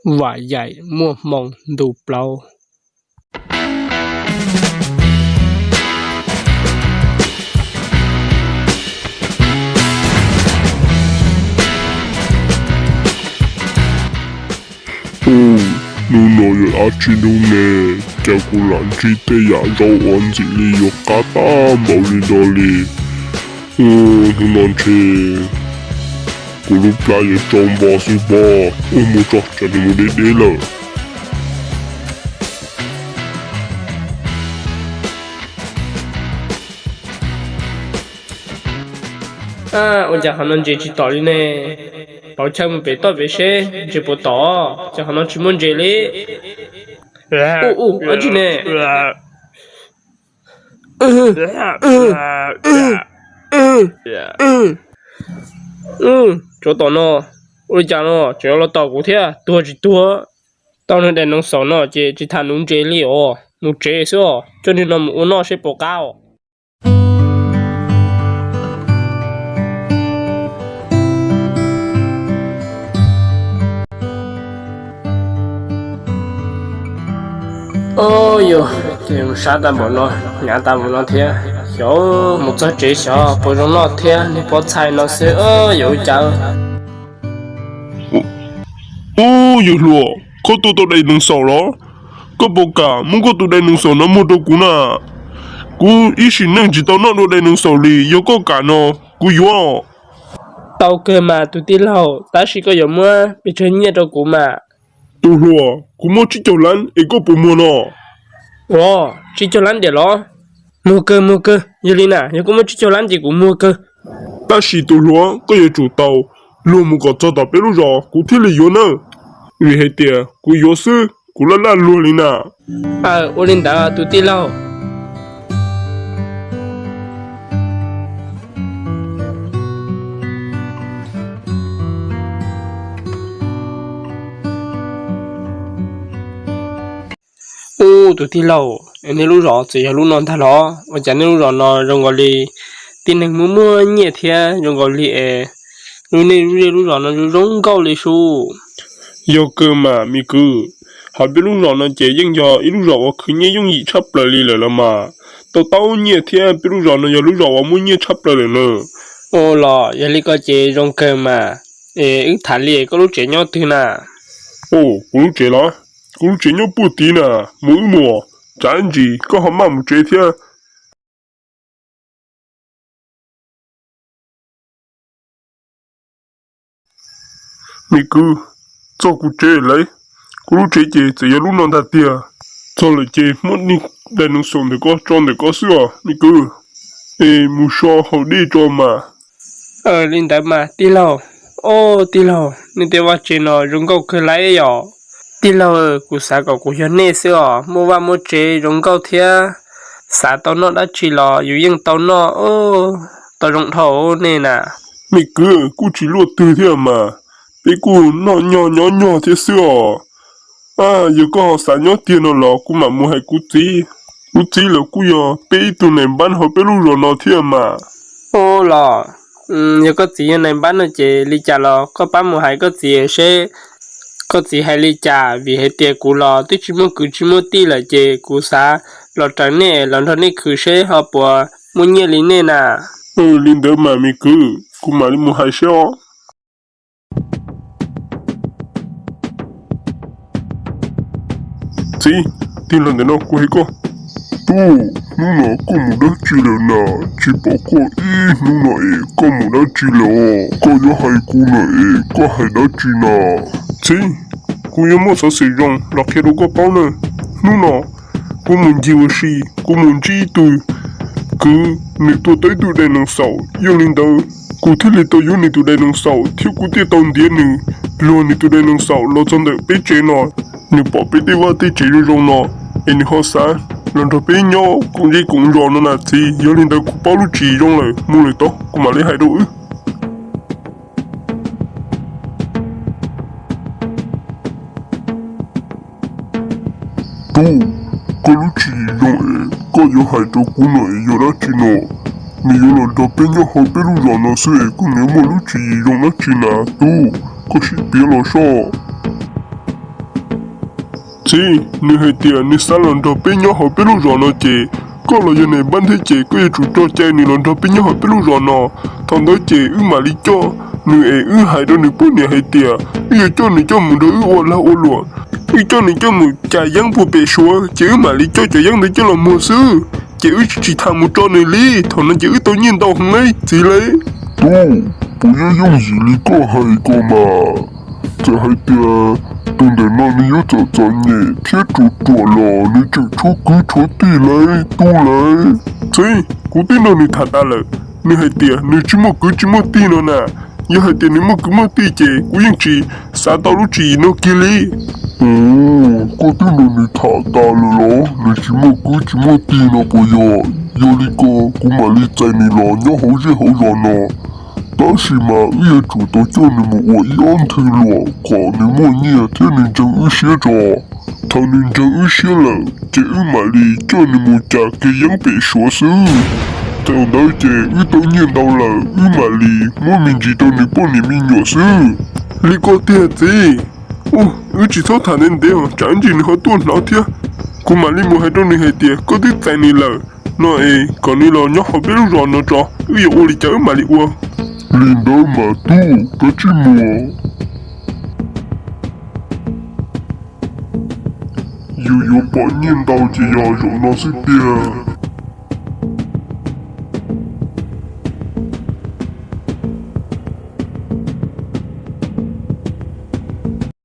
Vam yaim muaj hmoo ntu plaub. Ub, hnub no yog dab tsi hnub ne? Cas kuv lam ntsib tej yam zaub uas ntxim li yuav qab tag npaum li no li. Ub, hnub no ntshe kuv lub plab yuav tsau npo xwb pob. Ub, mus tso, tsam nws mus deb deb lawm. Ua cas hov no ntses tsis tom li ne? Pauv chaw mus pem toj pem seb ntses puas tom, cas hov no tsis muaj ntses li. Ub, ub, dab tsi ne? Tsov tom no, ua li cas no tseem yuav los tom kuv thiab, tuag tsis tuag. Tau nws daim noo xaum no ces tsis tham nuv ntses li os, mus tsev xwb os, coj niag no mus ua noj seb puas qab os. Au yog, ces mus sab tag npaum no, hnyav tag npaum no thiab, xyov mus txog tsev xyov puas zoo noj thiab, niag pob txhais no xwb yuav ua cas. Ub, yawg hluas, koj tua tau daim noo xaum los? Koj puas kam muab koj tus daim noo xaum no muag rau kuv na? Kuv ib sim neej tsis tau noj dua daim noo xaum li, yog koj kam no kuv yuav. Tau kawg mas tus tij laug, tab sis koj yuav muab pes tsawg nyiaj rau kuv mas? Tus hluas, kuv muaj tsib caug lab es koj puas muag no? Ua, tsib caug lab ntiam los? Muag kawg, muag kawg, yog li na yog koj muaj tsib caug lab ces kuv muag kawg. Tab sis tus hluas, koj yuav tsum tau luag mus kom txog tom peb lub zos kuv thiaj li yuav nawb, vim hais tias kuv yuav xwb kuv laj laj luag li na. Aw, ua li ntawd tus tij laug. Ub, tus tij laug, nej lub zos txawm yog lub no ntag los? Ua cas nej lub zos no zoo nkaus li tib neeg muaj muaj nyiaj thiab zoo nkaus li es lub, nej lub zej lub zos no zoo nkauj li sub. Yog kawg mas me kwv, hais peb lub zos no ces yeej yog ib lub zos uas khwv nyiaj yooj yim tshaj plaws li lawm los mas. Tau tau nyiaj thiab, peb lub zos no yog lub zos uas muaj nyiaj tshaj plaws lawm na. Ua los yog li ko ces zoo kawg mas. Es wb tham li, koj lub tsev nyob twg na? Ua, kuv lub tsev los? Kuv lub tsev nyob puag tid na. Mus wb mus, tsam ntsis koj ho maj mus tsev thiab. Me kwv, txog kuv tsev lawm. Kuv lub tsev ces txawm yog lub no ntag tiag. Txog lawm ces muab daim noo xaum ntawm koj tso ntawm koj xwb os me kwv. Es mus so haus dej tso mas. Li ntawd mas tij laug. Au, tij laug, nej tej vaj tsev no zoo nkauj kawg li yom. Tij laug, kuv xav kom kuv yog nej xwb os, muaj vaj muaj tsev zoo nkauj thiab, xav tau noj dab tsi los yus yeej tau noj. Tau zoo dhau nej na. Me kwv, kuj tsis luaj twg thiab mas, peb kuj noj nyog nyob nyog thiab xwb os. Yog koj ho xav nyob tiag no los kuv mam mus hais kuv txiv. Kuv txiv los kuj yog peb ib tug nais npab hauv peb lub zos no thiab mas. Ua los, yog koj txiv yog nais npab no ces li cas los koj pab mus hais koj txiv seb koj txiv hais li cas, vim hais tias kuv los twb tsis muaj kwv tsis muaj tij lawm ces kuv xav los raws nej los nrog nej khwv seb ho puas muaj nyiaj li nej na. Li ntawd mas me kwv, kuv mam li mus hais seb os. Txiv, tig los ntawm no kuv hais koj. Tub, hnub no koj mus dab tsi lawm na? Tsis pom koj ib hnub no es koj mus dab tsi lawm os? Koj yuav hais kuv na es koj hais dab tsi na? Txiv, kuv yuav muaj xov xwm zoo los qhia rau koj paub na. Hnub no kuv mus ncig ua si, kuv mus ntsib ib tug kwv, nws tua tau ib tug dinosaur. Yog li ntawd, kuv thiaj li tau yuav nws tus dinosaur thiab kuv thiaj tau ntiav nws, luag nws tus dinosaur los txog ntawm peb tsev no. Nws pom peb tej vaj tej tsev zoo zoo no, es nws ho xav los nrog peb nyob koom zej koom zos no na txiv. Yog li ntawd kuv paub lub tswv yim zoo lawm, mus lawm tod kuv mam li hais rau wb. Tub, koj lub tswv yim zoo es koj yuav hais rau kuv no es yog dab tsi no? Nws yuav los nrog peb nyob hauv peb lub zos no xwb es koj nws muaj lub tswv yim zoo dab tsi na tub? Koj sim piav los soj. Txiv, nws hais tias nws xav los nrog peb nyob hauv peb lub zos no ces koj los yog nws npab thiab ces koj yuav tsum tso cai nws los nrog peb nyob hauv peb lub zos no. Thaum ntawd ces wb mam li coj nws es wb hais rau nws poj niam hais tias wb yuav coj nws coj mus nrog wb ua lag ua luam. Wb coj nws coj mus cas yeeb puag pem Suav ces wb mam li coj cov yeeb ntawd coj los muag xwb. Ces wb tsis tham mus tso nws li, thaum no ces wb tau nyiaj ntau heev li txiv lauj. Tub, puas yuav yooj yim li koj hais ko mas? Txawm hais tias tus ntawm no nws yuav txom txom nyem thiab ruam ruam los nws tseem tshuav kwv tshuav tij lauj tub lauj. Txiv, kuv twb nrog nws tham tas lawm, nws hais tias nws tsis muaj kwv tsis muaj tij no na. Yog hais tias nws muaj kwv muaj tij ces kuv yeej tsis xav tau lub tswv yim no kiag li. Ua, koj twb nrog nws tham tas lawm los nws tsis muaj kwv tsis muaj tij no puas yog? Yog li ko kuv mam li txais nws los nyob hauv zej hauv zos no. Tab sis mas wb yuav tsum tau coj nws mus ua ib ob nthwv luam kom nws muaj nyiaj thiab nws ntseeg wb siab tso. Thaum nws ntseeg wb siab lawm ces wb mam li coj nws mus cas kiag yeeb pem Suav xwb. Thaum ntawd ces wb tau nyiaj ntau lawm wb mam li muab me ntsis rau nws poj niam me nyuam xwb. Li ko tiag txiv. Ua, wb tsis txhob tham ntev ntev os tsam ib ntsis nws ho tuaj hnov thiab. Kuv mam li mus hais rau nws hais tias koj twb txais nws lawm no es kom nws los nyob hauv peb lub zos no tso, wb yuav ua li cas wb mam li ua. Li ntawd mas tub, kav tsij mus. Yus yuav pom nyiaj ntau ces yog zaum no xwb tiag.